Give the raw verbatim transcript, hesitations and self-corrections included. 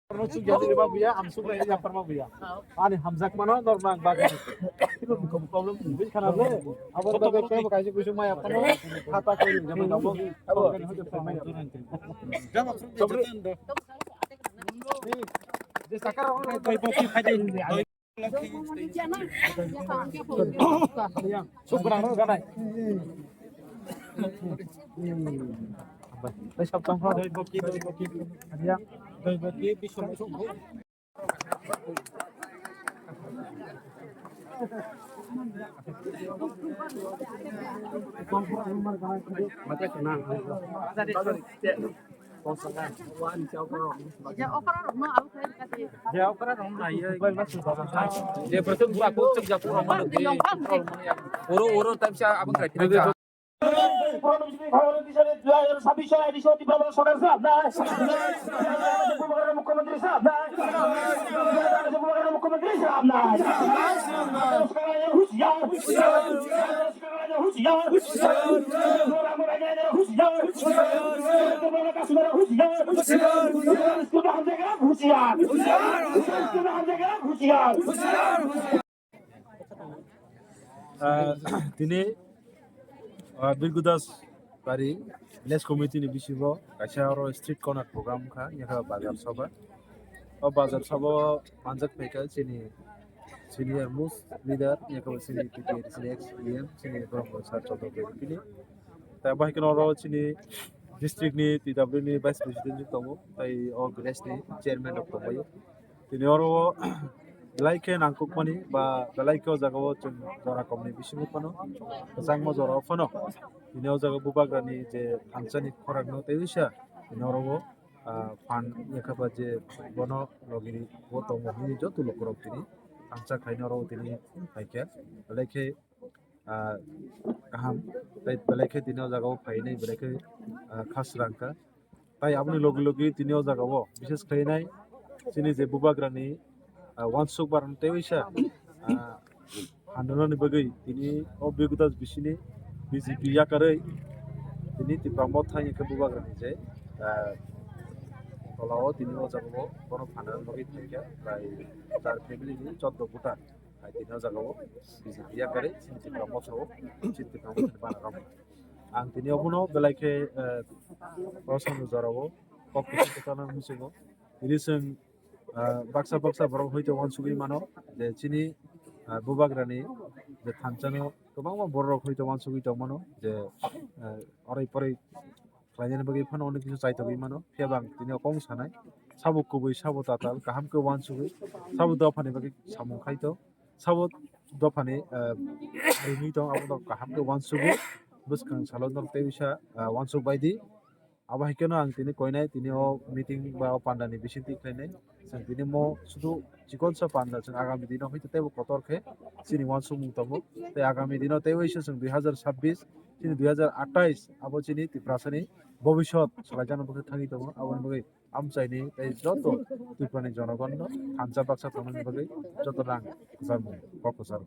Ano chuk jadi lima buya, amsuk lai ya parma buya. Ani hamjak mano normal bagi. Problem buj khana le. Abo da ke ke kaji kusu maya pano. Khata ko ni jama dabo. Abo kan hoje parma ya. Jama khum de jatan da. Je sakar ro. Je, okra rok no, abo khe kati. Je, okra rok no, ai, ai. Je, berarti buka kok cek japu rok mana, je. Oro, oro, tapi saya abang kira kira. ছাব্বিশ সালে ডিসেম্বর সরকার সাহেব নাই। মুখ্যমন্ত্রী সাহেব নাই। মুখ্যমন্ত্রী সাহেব নাই। হুঁশিয়ার, হুঁশিয়ার। Ah, tini, ah, Birgudas Bari Village Committee ni bisingo kaisa oro street corner program wngkha, yakha bazar sabha. O bazar sabha o manjak phaikha chini senior most leader, yakha chini T P A D C ni ex E M, chini Brahma Sir Chandra Bey Rupini. Tai bai kheno oro chini district ni T W ni vice president tongo, tai o village ni chairman rok tongbaio. Tini oro belai khe nangkukmani ba belai khe o jaga o chwng jora komni bisingo phano, kwchangma jora o phano tini o jaga bubagrani je thansani khorang no tei uisa tini oro o, ah, phan yakha ba je bono logini bo tongo hwnwi joto lukurok tini thansa khaina oro o tini phaikha belai khe ah, kaham. Tai belai khe tini o jaga o phainai belai khe, ah, kha swrang kha. Tai aboni logi logi tini o jaga o bishes khlainai chini je bubagrani, ah, uansuk barang tei uisa, ah, handalani bagwi tini o Birgudas bisini B J P yakarwi tini Tipra Motha hwnwi khe bubagrani je, ah, tola o tini o jaga o bono phanani bagwi phaikha tai char family ni choddo voter. Hai tini o jaga o B J P yakarwi chini Tipra Motha o, chini Tipra Motha ni bana rok. Ang tini obono belai khe, eh, Rosano jora o kok kuchuk kwchana muchungo. Tini chwng, eh, baksa baksa borok hoite uansugwi mano je chini, eh, bubagrani je thansano kwbangma borok hoite uansugwi tongmano je, eh, oroi poroi khlainani bagwi phano onek kisa chaitogwi mano. Phiya bo ang tini o kok sanai, sabo kubui, sabo tatal, kaham khe uansugwi, sabo dophani bagwi samung khai tong, sabo dophani, eh, ringwi tong, abono kaham khe uansugwi, bwskang salo norok tei uisa, eh, uansuk bai di. Abo hai kheno ang tini koinai, tini o meeting ba o pandani bisingtwi khlainai. Chwng tini mo sudu chikonsa panda chwng agami dino hoi tei bo kotor khe chini uansukmung tongo. Tei agami dino tei uisa chwng dui hazar sabbish chini dui hazar atais abo chini Tiprasani bobisot salaijakno bwkhe thangwi tongo. Aboni bagwi amchaini tei joto Tripurani jonogonno thansa baksa tongmani bagwi joto rang kwcharmung kok kwcharo.